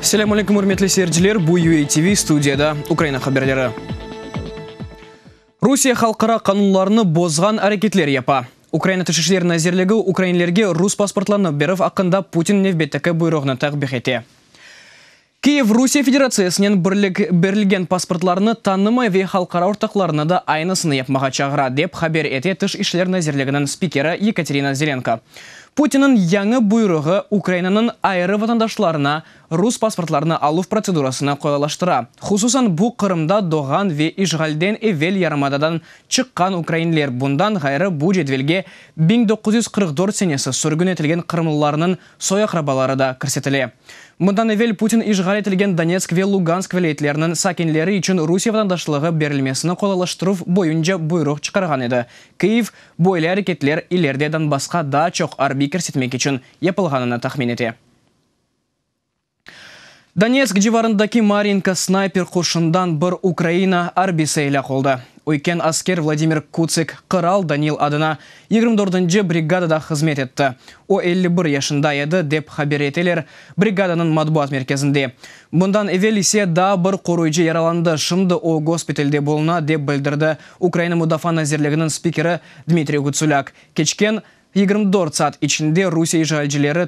Selâm aleyküm, ürmetli seyirciler, bu UATV, studiyada Ukraina haberleri. Rusiye halqara qanunlarını bozğan areketler yapa. Ukraina Tış işler nazirligi ukrainlerge rus pasportlarını berüv aqqında Putin nevbetteki buyruğını takbih ete. Kiyev Rusiye Federatsiyasınen berilgen pasportlarnı tanımay ve halqara ortaqlarını da aynısını yapmağa çağıra, dep haber ete Tış işler nazirliginiñ spikeri Yekaterina Zelenko. Putinniñ yañı buyruğı Ukrainanıñ ayrı vatandaşlarına rus pasportlarını aluv protsedurasını qolaylaştıra. Hususan, bu Qırımda doğğan ve işğalden evel yarımadadan çıqqan ukrainler, bundan ğayrı bu cedvelge 1944 senesi sürgün etilgen qırımlılarnıñ soy-aqrabaları da kirsetile. Bundan evel Putin işğal etilgen Donetsk ve Lugansk vilâyetleriniñ sakinleri içün Rusiye vatandaşlığı berilmesini qolaylaştıruv boyunca buyruq çıqarğan edi. Kyiv, böyle areketler ileride Donbassqa daa çoq arbiy kirsetmek içün yapılğanını tahmin ete. Donetsk civarındaki Maryinka snayper qurşundan bir Ukraina arbiysi elâk oldı. Üyken asker Vladimir Kutsik Qıral Danil adına yigirmi dördünci brigadada hızmet etti. O, 51 yaşında edi, dep haber eteler brigadanıñ matbuat merkezinde. Bundan evel ise daa bir qoruyıcı yaralandı, şimdi o gospitalde buluna, dep bildirdi Ukraina Mudafaa nazirliginiñ spikeri Dmitriy Gutsulâk. Keçken 24 saat içinde Rusiye işğalcileri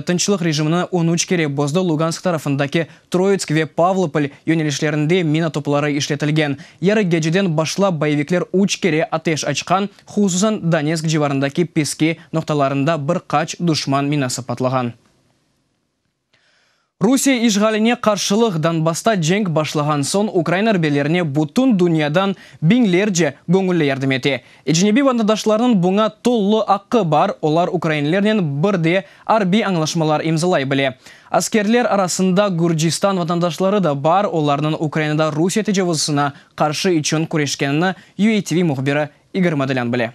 tınçlıq rejimini 13 kere bozdı, Lugansk tarafındaki Troitsk ve Pavlopol yönelişlerinde mina topları işletilgen. Yarı geceden başlap boyevikler üç kere ateş açqan, hususan Donetsk civarındaki Peski noqtalarında bir qaç duşman minası patlağan. Rusiye işğaline qarşılıq Donbassta cenk başlağan soñ ukrain arbiylerine bütün dünyadan biñlerce göñülli yardım ete. Ecnebiy vatandaşlarnıñ buña tolu aqqı bar, olar ukrainlernen bir de arbiy añlaşmalar imzalay bile. Askerler arasında Gürcistan vatandaşları da bar, olarnıñ Ukrainada Rusiye tecavuzına qarşı içün küreşkenini UATV mühbiri İgor Modelân bile.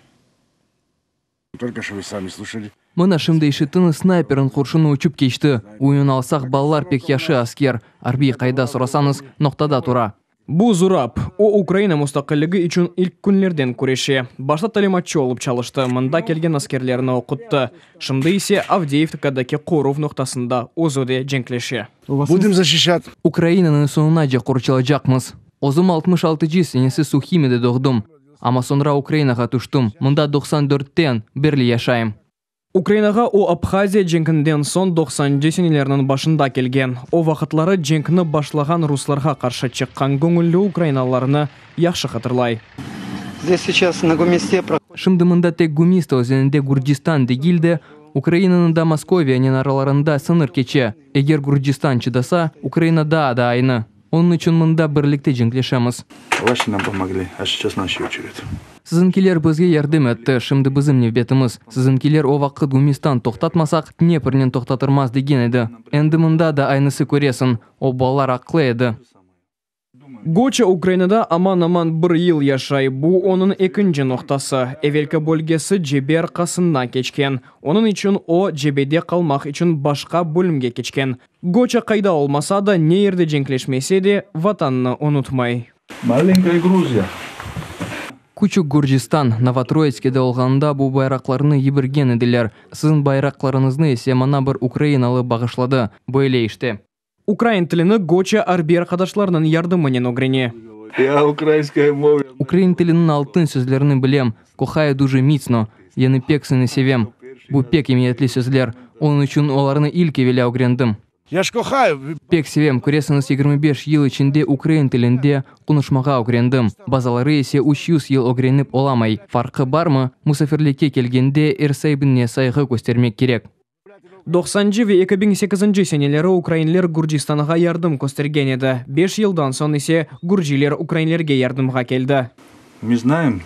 Только что вы сами слышали. Mına şimdi eşittiñiz, snayperniñ qurşunı uçıp keçti. Umumen alsaq, balalar pek yahşı asker. Arbiy qayda sorasañız, noqtada tura. Bu Zurab. O, Ukraina mustaqilligi içün ilk künlerden küreşe. Başta talimatçı olıp çalıştı, mında kelgen askerlerni oquttı. Şimdi ise Avdeyevkadaki qoruv noqtasında özü de cenkleşe. Будем защищать. Ukrainanı soñunace qorçalaycaqmız. Özüm 66-cı senesi Suhumide doğdım. Amma soñra Ukrainağa tüştim. Mında 94-ten berli yaşayım. Ukrainağa o Abhaziya cenkinden soñ 90-cı senelerniñ başında kelgen. O vaqıtları cenkni başlağan ruslarğa qarşı çıqqan göñülli ukrainalılarnı yahşı hatırlay. Здесь сейчас на Гумисте Şimdi mında tek Gumista özeninde Gürcistan degil de, Ukrainanıñ da Moskoviyanen aralarında sıñır keçe. Eger Gürcistan çıdasa, Ukraina daa da aynı. Onıñ içün mında birlikte cenkleşemiz. Ваши нам помогли, а сейчас наша очередь. Siziñkiler bizge yardım etti, şimdi bizim nevbetimiz. Siziñkiler o vaqıt Gumistan toqtatmasaq, Dneprnen toqtatırmız degen edi. Endi mında da aynısı köresiñ. O balalar aqlı edi. Goça Ukrainada aman-aman bir yıl yaşay. Bu onıñ ekinci noqtası. Evelki bölgesi cebe arqasından keçken. Onıñ içün o, cebede qalmaq içün başqa bölümge keçken. Goça qayda olmasa da, ne yerde cenkleşmese de, vatanını unutmay. Маленькая Грузия. Küçük Gürcistan, Novotroitskede olğanda bu bayraqlarnı yibergen ediler. Siziñ bayraqlarıñıznı ise maña bir ukrainalı bağışladı. Böyle işte. Ukrain tilini Goça arbiy arqadaşlarınıñ yardımınen ögrene. Я украинская мова. Ukrain tiliniñ altın sözlerini bilem. Кохаю дуже міцно. Yani pek seni sevem. Bu pek emiyetli sözler. Onıñ içün olarnı ilk evelâ ögrendim. Я ж кохаю. Pek sevem, köresiñiz, 25 yıl içinde ukrain tilinde qonuşmağa ögrendim. Bazıları ise 300 yıl ögrenip olamay. Farqı barmı? Musafirlikke kelgende er saibine sayğı köstermek kerek. 90-cı ve 2008-nci seneleri ukrainler Gürcistanğa yardım köstergen edi. 5 yıldan soñ ise gürciler ukrainlerge yardımğa keldi. Мы знаем,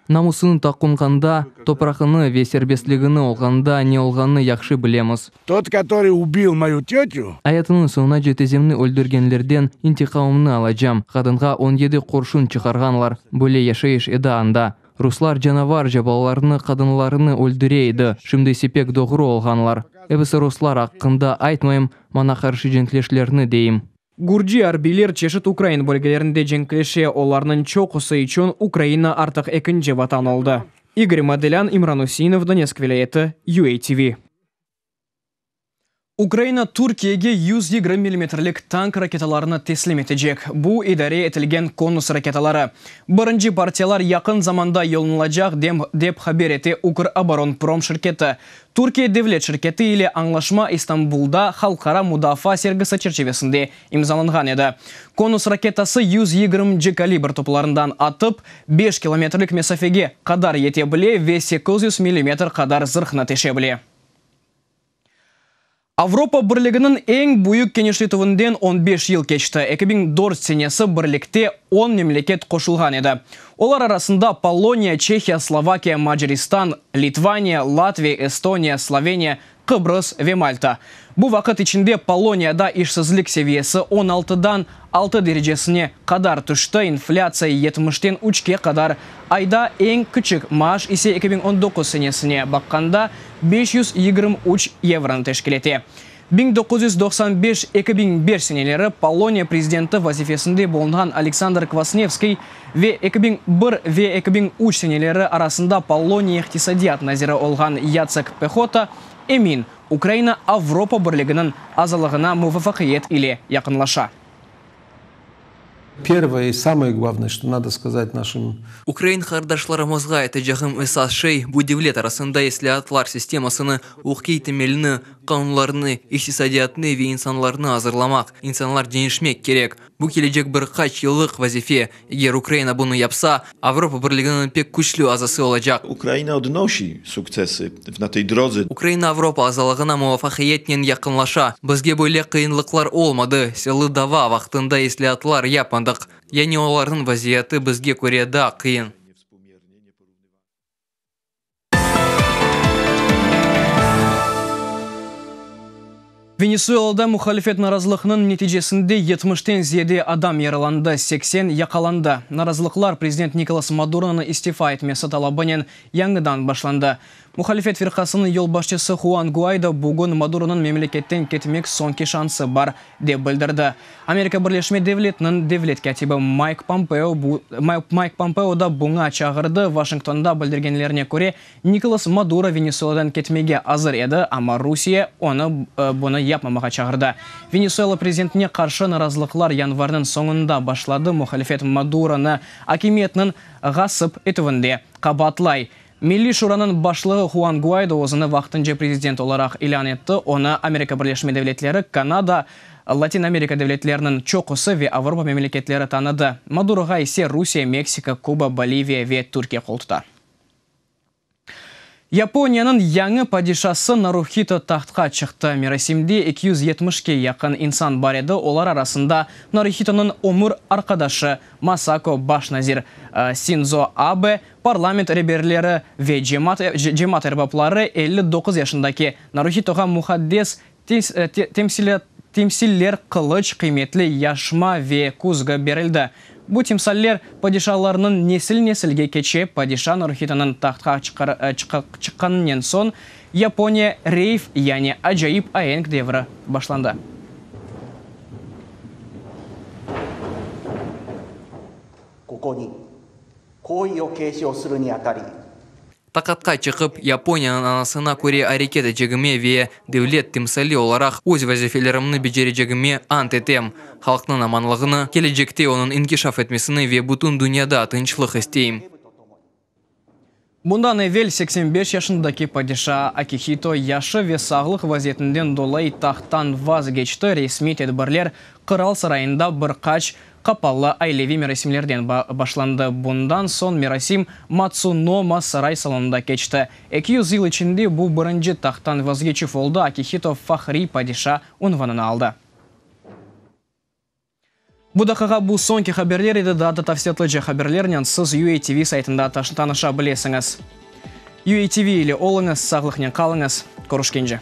Namusını toqunğanda, toprağını ve serbestligini olğanda ne olğanını yahşı bilemiz. Тот, который убил мою тетю, Ayatınıñ soñunace tizemni öldürgenlerden intiqamımnı alacam. Qadınğa 17 qurşun çıqarğanlar. Böyle yaşayış edi anda. Ruslar canavarca balalarnı, qadınlarnı öldüre edi. Şimdi ise pek doğru olğanlar. Episi ruslar aqqında aytmayım, maña qarşı cenkleşkenlerni deyim. Gürci arbiyler çeşit ukrain bölgelerinde cenkleşe, olarnıñ çoqusı içün Ukraina artıq ekinci vatan oldı. İgor Modelân, İmran Useinov, Donetsk vilâyeti, UATV. Ukraina Türkiyege 120 millimetrlik tank raketalarını teslim etecek. Bu, idare etilgen konus raketaları. Birinci partiyalar yaqın zamanda yollanılacaq, dep haber ete Ukroboronprom şirketi. Türkiye devlet şirketi ile añlaşma İstanbulda Halqara mudafaa sergisi çerçivesinde imzalanğan edi. Konus raketası 120-nci kalibr toplarından atıp, beş kilometrlik mesafege qadar yete bile ve 800 millimetr qadar zırhnı teşe bile. Avropa Birliginiñ eñ büyük kenişletüvinden on beş yıl keçti. 2004 senesi birlikte on memleket qoşulğan edi. Olar arasında Poloniya, Çehiya, Slovakiya, Macaristan, Litvaniya, Latviya, Estoniya, Sloveniya, Qıbrız ve Malta. Bu vaqıt içinde Poloniyada işsizlik seviyesi on altıdan altı derecesine qadar tüşti, inflâtsiya yetmişten üçke qadar, ayda eñ kiçik maaş ise 2019 senesine baqqanda 523 yevronı teşkil ete. 1995, 2005 seneleri Poloniya prezidenti vazifesinde bulunğan Aleksandr Kvasnevskiy ve 2001 ve 2003 seneleri arasında Poloniya iqtisadiyat naziri olğan Yatsek Pehota emin, Ukraina Avropa Birliginiñ azalığına muvafaqiyet ile yaqınlaşa. Pervoye i samoye glavnoye, çto nado skazat našim. Ukrain qardaşlarımızğa aytacağım esas şey, bu devlet arasında islâatlar sistemasını, uquqiy temelni, qanunlarnı, iqtisadiyatnı ve insanlarnı azırlamaq, insanlar deñişmek kerek. Bu kelecek bir qaç yıllıq vazife. Eger Ukraina bunı yapsa, Avropa Birliginiñ pek küçlü azası olacaq. Ukraina odnosi suktsesy na tey drodze. Ukraina Avropa azalığına muvafaqiyetnen yaqınlaşa. Bizge böyle qıyınlıqlar olmadı, silâlı dava vaqtında islâatlar yapmadıq. Yani olarnıñ vaziyeti bizge köre daa qıyın. Venesuelada muhalifet narazılıqnıñ neticesinde yetmişten ziyade adam yaralandı, 80 yaqalandı. Narazılıqlar prezident Nikolas Maduronıñ istifa etmesi talabınen yañıdan başlandı. Muhalifet firqasınıñ yolbaşçısı Huan Guaydo bugün Maduronıñ memleketten ketmek soñki şansı bar, dep bildirdi. Amerika Birleşme Devletiniñ devlet kâtibi Mayk Pompeo Mayk Pompeo da buña çağırdı. Washingtonda bildirgenlerine köre, Nikolas Maduro Venesueladan ketmege azır edi, amma Rusiye onı bunı yapmamağa çağırdı. Venesuela prezidentine qarşı narazılıqlar yanvarniñ soñunda başladı, muhalifet Maduronı akimiyetniñ ğasıp etüvinde qabaatlay. Milliy Şuranıñ başlığı Huan Guaydo özüni vaqtınca prezident olaraq ilân etti, onı Amerika Birleşme Devletleri, Kanada, Latin Amerika devletleriniñ çoqusı ve Avropa memleketleri tanıdı. Maduroğa ise Rusiye, Meksika, Kuba, Boliviya ve Türkiye qoltuta. Yaponiyanıñ yañı padişası Naruhito tahtqa çıqtı. Merasimde 270-ke yaqın insan bar edi, olar arasında Naruhitonıñ ömür arqadaşı Masako, baş nazir Sindzo Abe, parlament reberleri ve cemaat erbapları 59 yaşındaki Naruhitoğa muqaddes timsiller, qılıç, qıymetli yaşma ve küzgü berildi. Bu timsaller padişalarnıñ nesil-nesilge keçe, padişa Naruhitonıñ tahtqa çıqqanınen soñ Yaponiya reyf, yani acayip aenk devri başlandı. Taqatqa çıqıp, Yaponiyanıñ anasına köre areket etecegime ve devlet timsali olaraq öz vazifelerimni becerecegime ant etem. Halqnıñ amanlığını, kelecekte onıñ inkişaf etmesini ve bütün dünyada tınçlıq isteyim. Bundan evel 85 yaşındaki padişa Akihito yaşı ve sağlıq vaziyetinden dolayı tahttan vazgeçti, resmiy tedbirler Qıral sarayında bir qaç qapalı aileviy merasimlerden başlandı. Bundan soñ merasim Matsunoma saray salonında keçti. 200 yıl içinde bu birinci tahttan vazgeçüv oldı, Akihito fahriy padişa unvanını aldı. Bu daqiqa bu soñki haberler edi, daa da tafsilâtlıca haberlernen siz UATV saytında tanışa bilesiñiz. UATV ile oluñız, sağlıqnen qalıñız, körüşkence!